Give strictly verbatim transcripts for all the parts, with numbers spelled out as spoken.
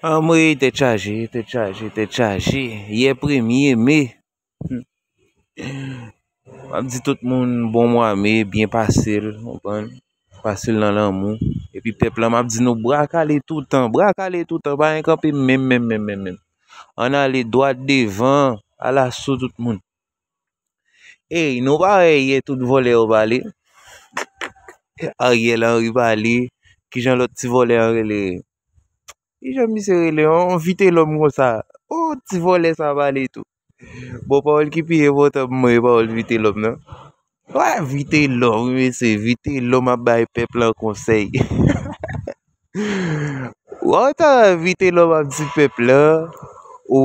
Anmwey, tèt chaje, tèt chaje, tèt chaje. Yè premye me. M ap di tout moun bon mwa me, byen pase l, konprann? Pase l nan lanmou. Epi pèp la, m ap di nou bra kale toutan, bra kale toutan, pa gen kanpe menm, menm, menm, menm, menm. Ann ale dwat devan, alaso tout moun. Ey, nou pa wè yè tout vòlè yo pale? Ariel Henry pale. Kijan lòt ti vòlè an rele? Kijan misye rele? On Vitelòm konsa. O, ti vòlè sa pale tou. Bon, pawòl ki pi enpòtan pou mwen, e pawòl Vitelòm nan. Wè, Vitelòm, wi, mesye, Vitelòm ap bay pèp lan konsèy. Wè, w ta Vitelòm ap di pèp lan, o,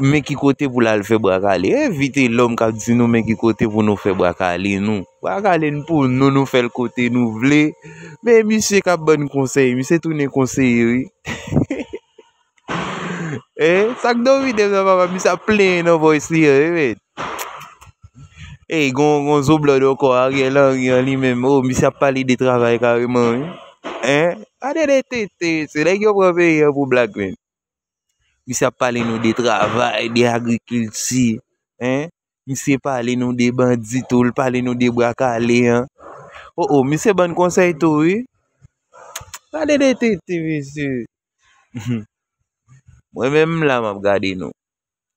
men ki kote pou l al fè bra kale. E Vitelòm k ap di nou men ki kote pou nou fè bra kale nou. Bra kale n pou nou, nou fè l kote nou vle. Men misye k ap ban n konsèy, misye tounen konseye, wi. E, sa k domine m nan, papa, misye ap plenyen nan voice li an, wi, men. Ey, gon, gon zo blòd ankò, Ariel Henry an li menm. O, misye ap pale de travay kareman, wi. En? Gade de tete, se nèg yo pran peyi an pou blag, men. Misye ap pale nou de travay, de agrikilti, en? Misye pale nou de bandi tou, l pale nou de bra kale an. O, o, misye ban n konsèy tou, wi. Gade de tete, mesye. Mwen menm la, m ap gade nou.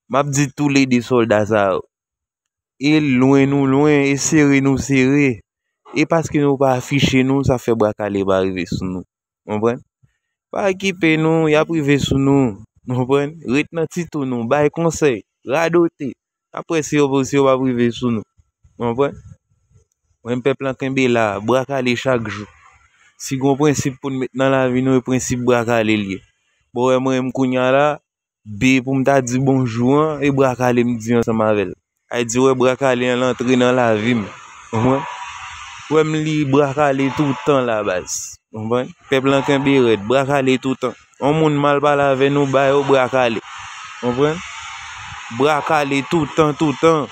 M ap di toulede sòlda sa yo. E lwen nou lwen, e sere nou sere. E paske nou pa afiche nou, sa fè bra kale pa rive sou nou. Konprann? Pa okipe nou, y ap rive sou nou. Konprann? Ret nan ti tou nou, bay konsèy, radote. Apre si yo, si yo p ap rive sou nou. Konprann? Mwen, pèp lan kenbe la, bra kale chak jou. Si gon prensip pou n met nan lavi nou, e prensip bra kale l ye. Bon, wè mwen menm kounye a la, be pou m ta di bonjou an, e bra kale m di ansanm avè l. Ay di, wè bra kale an, l antre nan lavi m. Konprann? Wè m li bra kale toutan la, baz. Konprann? Pèp lan kenbe rèd, bra kale toutan. On moun mal pale avè nou, ba yo bra kale. Konprann? Bra kale toutan, toutan.